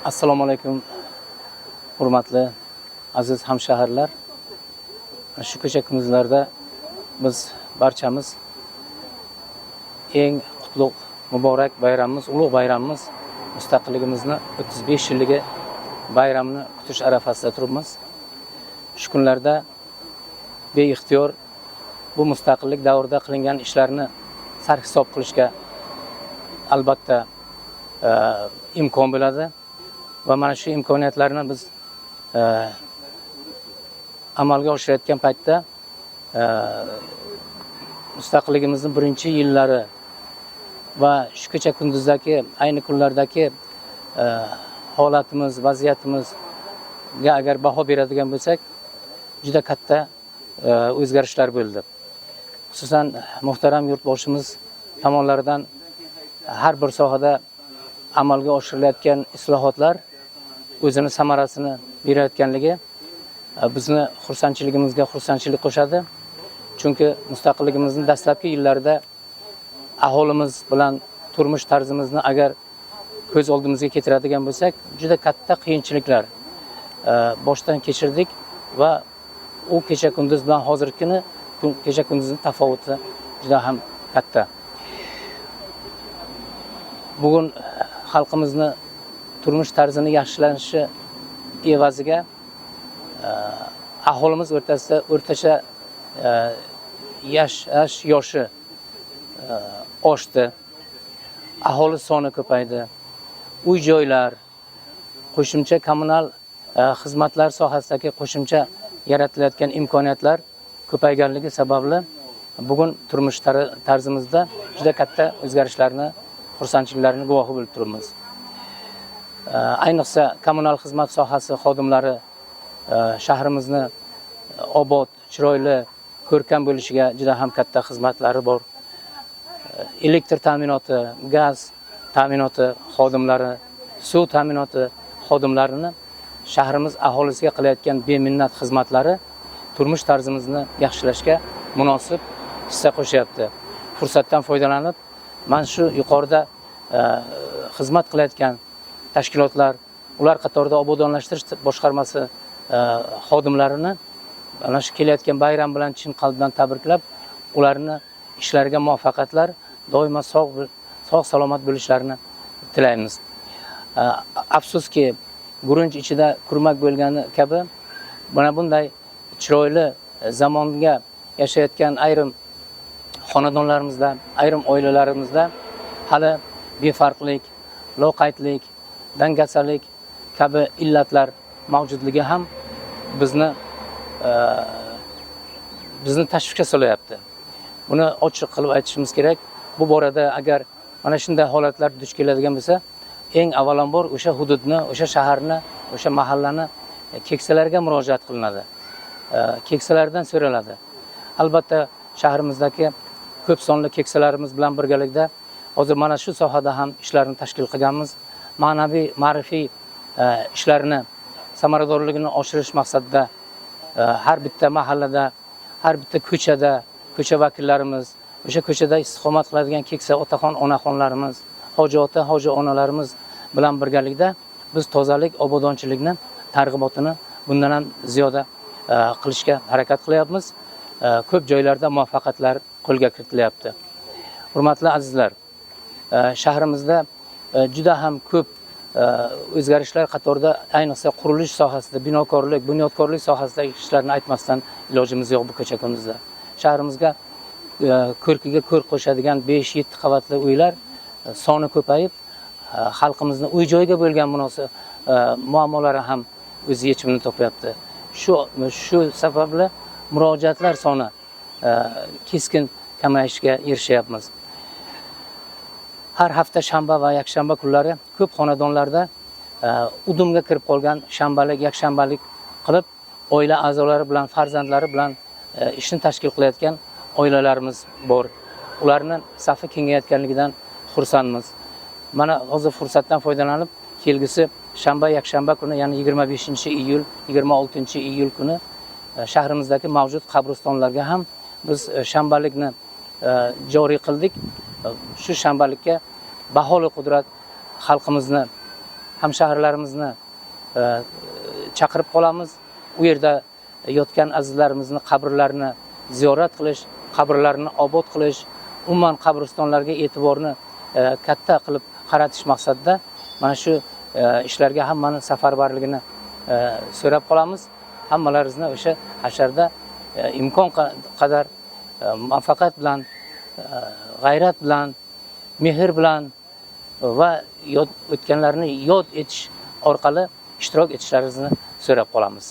Assalomu alaykum, hurmatli aziz hamshaharlar. Shu kecha kunduzlarda biz barchamiz eng qutlug' muborak bayramimiz, ulug' bayramimiz, mustaqilligimizni 35 yilligi bayramini kutish arafasida turibmiz. Shu kunlarda beixtiyor bu mustaqillik davrida qilingan ishlarni sarhisob qilishga albatta imkon bo'ladi va mana shu imkoniyatlarni biz amalga oshirayotgan paytda mustaqilligimizning birinchi yillari va shu kecha kunduzdagi ayni kunlardagi holatimiz, vaziyatimizga agar baho beradigan bo'lsak, juda katta o'zgarishlar bo'ldi. Xususan, muhtaram yurtboshimiz tomonlaridan har bir sohada amalga oshirilayotgan islohotlar o'zini samarasini berayotganligi bizni xursandchiligimizga xursandchilik qo'shadi. Chunki mustaqilligimizning dastlabki yillarida aholimiz bilan turmush tarzimizni agar ko'z oldimizga keltiradigan bo'lsak, juda katta qiyinchiliklar boshdan kechirdik va u kecha kunduz bilan hozirgini kecha kunduzning tafovuti juda ham katta. Bugun xalqimizni turmush tarzini yaxshilanishi evaziga aholimiz o'rtasida o'rtacha yashash yoshi oshdi. Aholi soni ko'paydi. Uy joylar, qo'shimcha kommunal xizmatlar sohasidagi qo'shimcha yaratilayotgan imkoniyatlar ko'payganligi sababli bugun turmush tarzimizda juda katta o'zgarishlarni, xursandchiliklarni guvohi bo'lib turibmiz. Ayniqsa kommunal xizmat sohasi xodimlari shahrimizni obod, chiroyli, ko'rkam bo'lishiga juda ham katta xizmatlari bor. Elektr ta'minoti, gaz ta'minoti xodimlari, suv ta'minoti xodimlarini shahrimiz aholisiga qilayotgan beminnat xizmatlari turmush tarzimizni yaxshilashga munosib hissa qo'shyapti. Fursatdan foydalanib, mana shu yuqorida xizmat qilayotgan tashkilotlar, ular qatorida obodonlashtirish boshqarmasi xodimlarini mana shu kelayotgan bayram bilan chin qalbdan tabriklab, ularni ishlariga muvaffaqiyatlar, doimo sog' salomat bo'lishlarini tilaymiz. Afsuski, gurunch ichida kurmak bo'lgani kabi mana bunday chiroyli zamonga yashayotgan ayrim xonadonlarimizda, ayrim oilalarimizda hali befarqlik, loqaydlik, dangasalik kabi illatlar mavjudligi ham bizni tashvishga solyapti. Buni ochiq qilib aytishimiz kerak. Bu borada agar mana shunday holatlar duch keladigan bo'lsa, eng avvalambor o'sha hududni, o'sha shaharni, o'sha mahallani keksalarga murojaat qilinadi. Keksalardan so'raladi. Albatta, shahrimizdagi ko'p sonli keksalarimiz bilan birgalikda hozir mana shu sohada ham ishlarni tashkil qilganmiz. Ma'naviy, ma'rifiy ishlarni samaradorligini oshirish maqsadida har bitta mahallada, har bitta ko'chada ko'cha vakillarimiz, o'sha ko'chada istiqomat qiladigan keksa otaxon, onaxonlarimiz, hoji ota, hoji onalarimiz bilan birgalikda biz tozalik, obodonchilikni targ'ibotini bundan ham ziyoda qilishga harakat qilyapmiz. Ko'p joylarda muvaffaqiyatlar qo'lga kiritilyapti. Hurmatli azizlar, shahrimizda juda ham ko'p o'zgarishlar qatorida, ayniqsa qurilish sohasida, binokorlik, bunyodkorlik sohasidagi ishlarni aytmasdan ilojimiz yo'q bu kecha kunduzda. Shahrimizga ko'rkiga ko'rk qo'shadigan 5-7 qavatli uylar soni ko'payib, xalqimizni uy joyga bo'lgan munosib muammolari ham o'z yechimini topyapti. Shu sababli murojaatlar soni keskin kamayishiga erishyapmiz. Har hafta shanba va yakshanba kunlari ko'p xonadonlarda udumga kirib qolgan shanbalik, yakshanbalik qilib oila a'zolari bilan, farzandlari bilan ishni tashkil qilayotgan oilalarimiz bor. Ularni safi kengayotganligidan xursandmiz. Mana hozir fursatdan foydalanib, kelgusi shanba, yakshanba kuni, ya'ni 25 iyul, 26 iyul kuni shahrimizdagi mavjud qabristonlarga ham biz shanbalikni joriy qildik. Shu shanbalikka baholi qudrat xalqimizni hamshaharlarimizni chaqirib qolamiz. U yerda yotgan azizlarimizni qabrlarini ziyorat qilish, qabrlarini obod qilish, umuman qabristonlarga e'tiborni katta qilib qaratish maqsadida mana shu ishlarga hammani safarbarligini so'rab qolamiz. Hammalaringizni o'sha hasharda imkon qadar muvaffaqiyat bilan, g'ayrat bilan, mehr bilan va o'tganlarni yod etish orqali ishtirok etishlaringizni so'rab qolamiz.